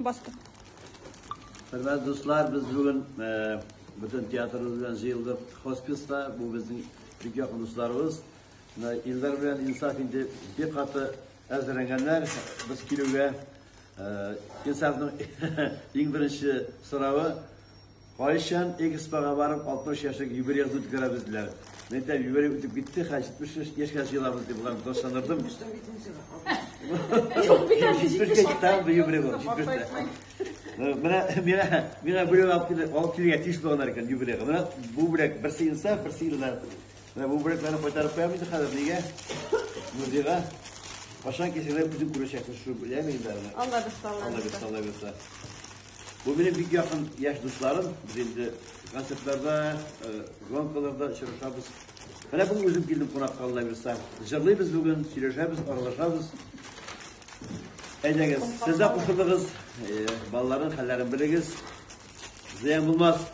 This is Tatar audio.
Басты. Хөрмәтле дуслар, без бүген бөтен театрыбыз белән җыелдык хосписта. Бу безнең бик якын дусларыбыз. Менә Илдар белән Инсаф инде бик каты әзерләнгәннәр. Без килүгә Инсафның иң беренче соравы Кайчан Экспога барып 60 яшьлек юбилеегызны үткәрәбез диләр. Мин әйтәм, юбилей үтеп китте, хәзер 70 яшькә җыелабыз дип боларны тынычландырдым. Юк бит әле 70 тә бу юбилей булыр, 70 тә. Менә миңа миңа бүләк алып килә, алып килергә тиеш булганнар икән юбилейга. Менә бу бүләк берсе Инсаф, берсе Илдар. Менә бу бүләкләрне кайтарып куям инде хәзер нигә? Музейга. Кашан килсәләр үзең күрәчәксең шул, яме Илдарны. Алла бирсә, Алла бирсә, Алла бирсә. Бу минем бик якын яшь дусларым. Без инде концертларда, гонкаларда очрашабыз. Менә бүген үзем килдем кунакка, Алла бирса. Җырлыйбыз бүген, сөйләшәбез, аралашабыз. Әйдәгез, сез дә кушылыгыз, балаларның хәлләрен белегез. Зыян булмас.